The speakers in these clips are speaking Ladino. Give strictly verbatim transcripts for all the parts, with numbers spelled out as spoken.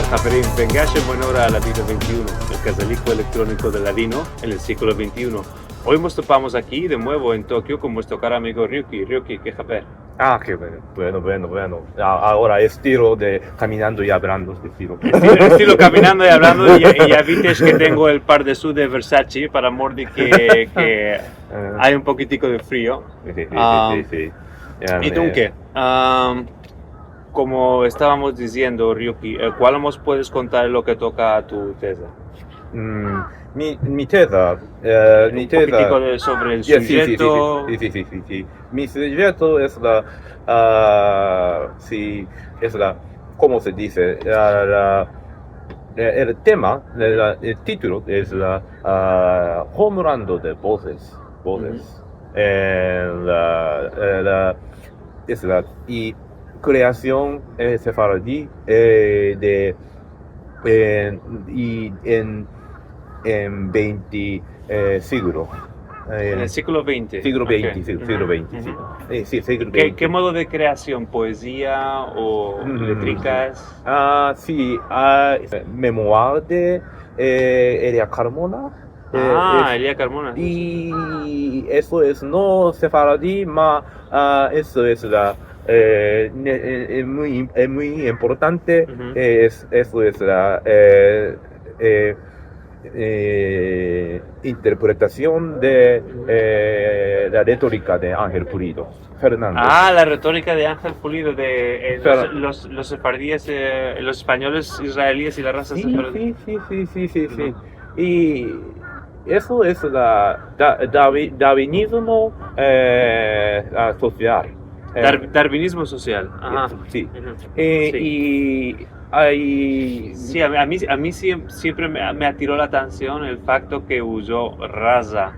Haverim, vengash en buena ora a Ladino vente i uno, el kazaliko elektroniko del ladino en el siglo vente i uno. Oy mos topamos aki de muevo en Tokio kon muestro karo amigo Ryuki. Ryuki, ke haber? Ah, ke bueno, bueno, bueno, bueno. A-, agora estilo de kaminando i avlando, estilo. Estilo, estilo kaminando i avlando, i, i ya vites ke tengo el par de suit de Versace para mor de ke, ke ay un pokitiko de frio. Si, si, si, si, si. I dunke, am, komo estavamos diziendo, Ryuki, eh, kualo mos puedes kontar lo ke toka a tu teza? Mm, mi, mi teza, eh, mi teza. Un pokitiko de, sovre el sujeto. Si, si, si, si. Mi sujeto es la, ah, si, es la, komo se dize? La, la, eh, el tema, la, la, el titulo es la, ah, Hablando de Vozes, Vozes. Eh, la, eh, la, es la, i kreasion, eh, sefaradi, eh, de, eh, i en, en vente, eh, siglo. Eh, en el siglo vente. Siglo vente, si, siglo vente, si. Eh, si, siglo vente. Ke, ke modo de kreasion? Poezia o letrikas? Ah, si, ah, memoir de, eh, Elia Carmona. Ah, Elia Carmona, si, si. I esto es no sefaradi, ma, ah, esto es la, eh, ne-, eh, eh, muy im-, eh, muy importante, es, esto es la, eh, eh, eh, interpretasion de, eh, la retorika de Angel Pulido Fernandez. Ah, la retorika de Angel Pulido de, eh, los, los, los sefaradis, eh, los espanyoles israelies i la raza sefaradi. Si, si, si, si, si, si. I esto es la da-, darwi-, darwinizmo, eh, la sosial. Eh, darwinizmo sosial. Aha. Si. Eh, si. I ay... Si, a mi, a mi, a mi siem-, siempre me, me atiro la atension el fakto ke uzo raza.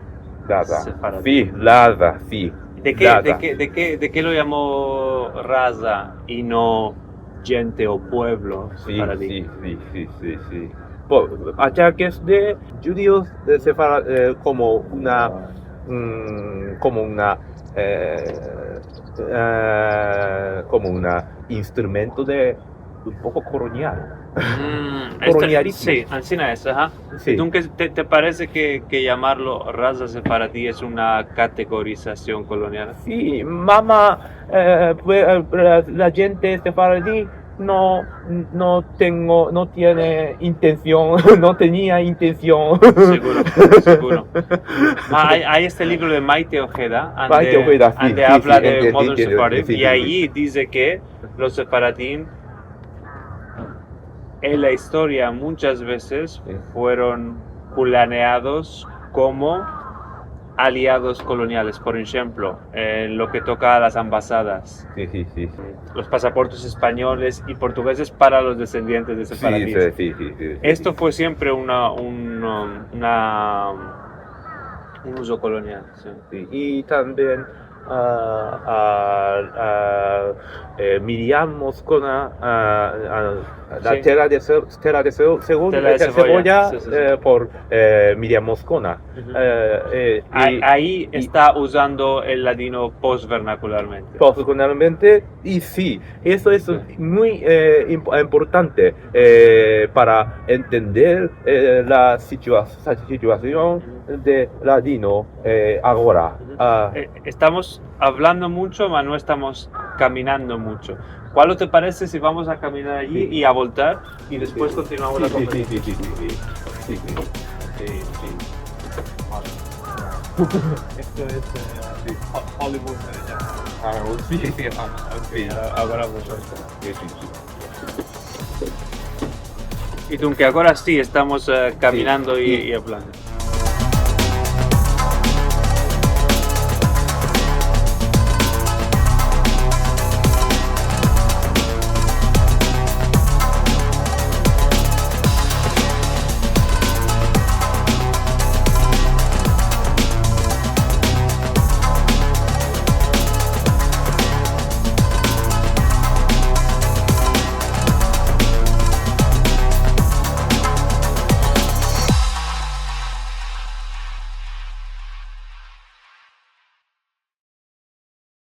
Raza. Sefaradi. Si, raza, si. De ke, de ke, de ke lo yamo raza i no djente o puevlo sefaradi? Si, si, si, si, si. Por, achakes de djudios de sefara-, eh, komo una, mm, komo una, eh, eh, komo una instrumento de un poko kolonial. Kolonializmo. Si, ansina es, aha. Si. Dunke, te, te parese ke, ke yamarlo raza sefaradi es una kategorizasion kolonial? Si, mama, eh, pue-, eh, la, la djente sefaradi no, no tengo, no tiene intension, no tenia intension. Seguro, seguro. Ah, ay, ay este livro de Maite Ojeda, ande, Maite Ojeda, si, ande avla de modern sefardim, si, si, i ayi dize ke los sefaradim en la istoria munchas vezes fueron planeados komo aliados koloniales. Por enshemplo, en lo ke toka a las ambasadas, si, si, si, si, los pasaportes espanyoles i portugezes para los desendientes de sefaradis. Si, si, si, si, si. Esto fue siempre una, un, um, una, un uzo kolonial, si. Si, i tambien a, a, a, eh, Miriam Moscona, a, a, la tela de se-, tela de se-, segun-, tela de, eh, sebolla, sebolla, si, si, si, eh, por, eh, Miriam Moscona. Eh, eh, ay, i, ayi i esta uzando el ladino postvernakularmente. Postvernakularmente, i si, esto es muy, eh, imp-, importante, eh, para entender, eh, la situa-, la situasion de ladino, eh, agora. Ah. Eh, estamos avlando muncho, ma no estamos kaminando muncho. Kualo te parese si vamos a kaminar ayi i a voltar i despues kontinuamos la konversasion? Si, si, si, si, si. Si, si. Vale. Esto es, eh, Ho-, Hollywood, eh, ya. Ah, si, si, ah, si. Agora vosotros. Si, si, si. I dunke, agora si, estamos, eh, kaminando i, i avlando.